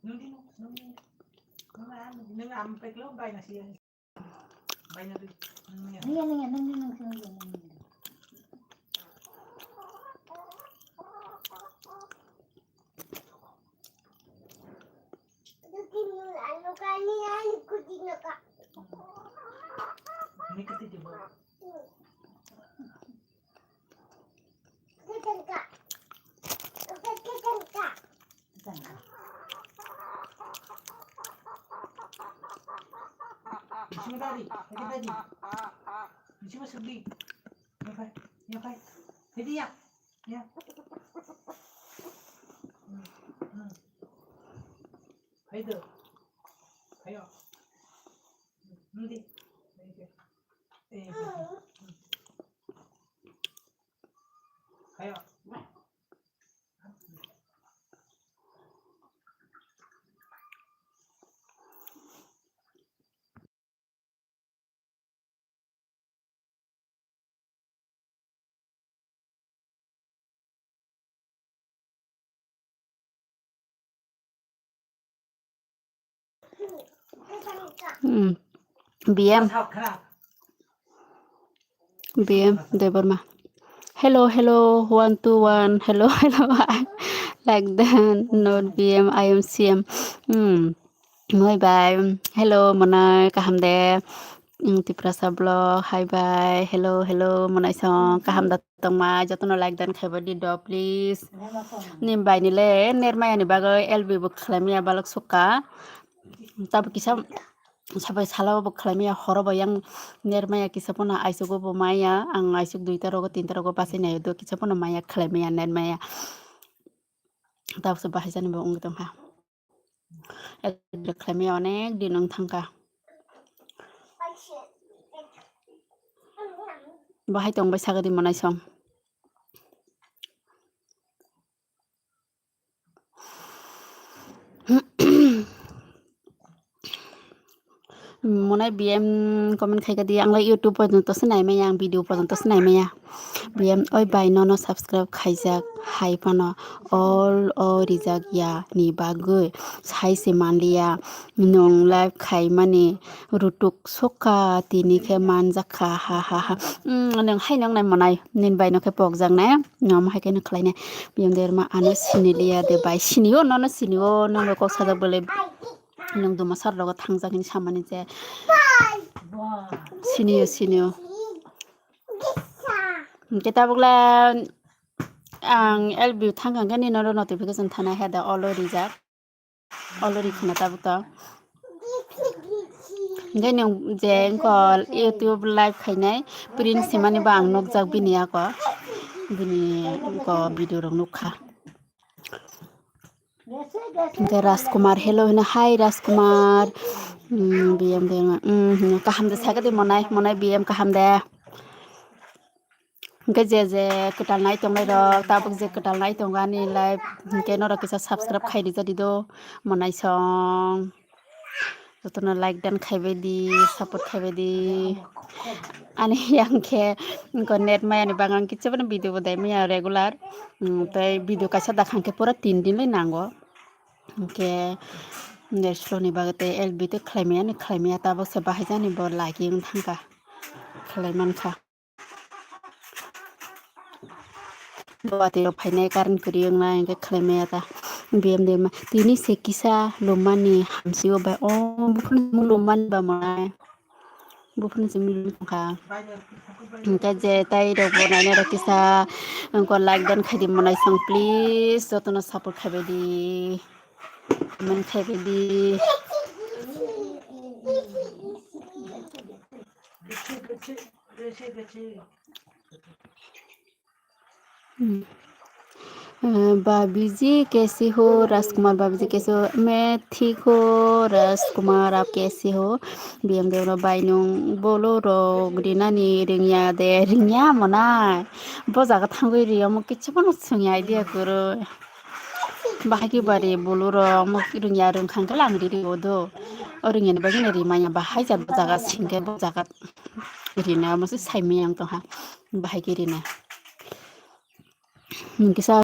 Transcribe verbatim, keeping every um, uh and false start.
Nung di, nung, nung di. Nung, nung, nung, am peklo, bai na siya. Bai na di. Nung ya. Nung ya, nung ya, nung di, nung di, nung di, nung di. Bising tadi, lagi tadi. Bising masuk di. Ya, Pak. Ya, Pak. Jadi ya. Ya. Hmm, hmm. Ayo tuh. Ayo. Hmm, di. Ayo, tuh. Eh, hmm. Ayo. Hmm. B M. B M Debbarma. Hello, hello, one, two, one. Hello, hello. Like that, not B M, I am C M. Hmm. Moi bai. Hello, monai, kaham de? Hmm, Tiprasa vlog. Hi, bai. Hello, hello, monai song. Kaham da tongma? Jotono like dan khaiba di do, please. Ni bai ni le, nermaya ni bagwi L B bo khlai maya balok sukha. Tabo kisa sabai salo bo khlai maya, horo bo yang nermaya kisa pono aisuk bo maya. Ang aisuk duita rogo, tinta rogo basai nai do, kisa pono maya khlai maya, nermaya. Tabo se bahai jani bo wngwi tongkha. Khlaimaya onek din wng thangkha. Bahai tongbai sagadi monai song. Monai B M comment khaika di, ang lai YouTube porjonto se naimaya, ang video porjonto se naimaya. B M oi bai nono subscribe khaijak hai phano all o rijak ya ni bagwi sai se manliya, nwng live khaimani rutuk sokha tini khe manjak kha ha ha ha. Mm, nwng hai nang nai monai nini bai no khe pokjak nai, nwng hai khe no khlai nai. B M Debbarma ano siniliya de bai, sinio nono sinio, nwng kok sajak bwlai. Nwng duma sar rogo thangjak hini samani je. Siniyo, siniyo. Hingke tabukle ang L B thangkha hingke nini oro notification thana he da all o rijak. All o rikhana tabuk to. Hingke nwng je wngkha YouTube live khainai print simani bo ang nukjak bini ako. Bini ako video rok nukha. Hingke Rajkumar, hello hino, hi Rajkumar. Hmm, B M de, hmm, hino, kaham de sakadi monai, monai B M kaham de. Hingke je je kwtal nai tongnai rok, tabuk je kwtal nai tongo ani live, hingke norok kisa subscribe khai rijadi do, monai song. Jotono like dan khaibai di, support khaibai di. Ani yang khe, wngkha net maya ni bagwi ang kichu bono video bo dai maya regular. Hmm, tei video kaisa dakhang khe pura tin din lai nango. Hingke, net slow ni bagwi tei L B tei khlai maya ni khlai maya tabuk se bahai jani bo lagi wng thangkha. Khlai mankha. Duati rok phainai current kwrwi wngnai hingke khlai maya ta. B M de ma tini se kisa lumani hamsio bai o buphuru lummani ba monai. Buphuru simi lum tongkha. Hingke je tai rok bo nainai rok kisa wngkha like dan khaidi monai song please jotono support khaibai di. Comment khaibai di. Hmm. अ, भाभी जी कैसे हो? राजकुमार भाभी जी कैसे हो? मैं ठीक हूँ। राजकुमार आप कैसे हो? B M de bai nwng bolo rok rinani ringya de, ringya monai. Bo jaga thangwi ri omo kichu bono swngya idea kwrwi. Bahai khe bari bolo rok omo ringya rwngkha hwnkhe lang ri rio do. O ringya ni bagwi no rimanya bahai jat bo jaga singkhe bo jaga rina omo se saimanya wng tongkha. Bahai khe rina. Hwnkhe sa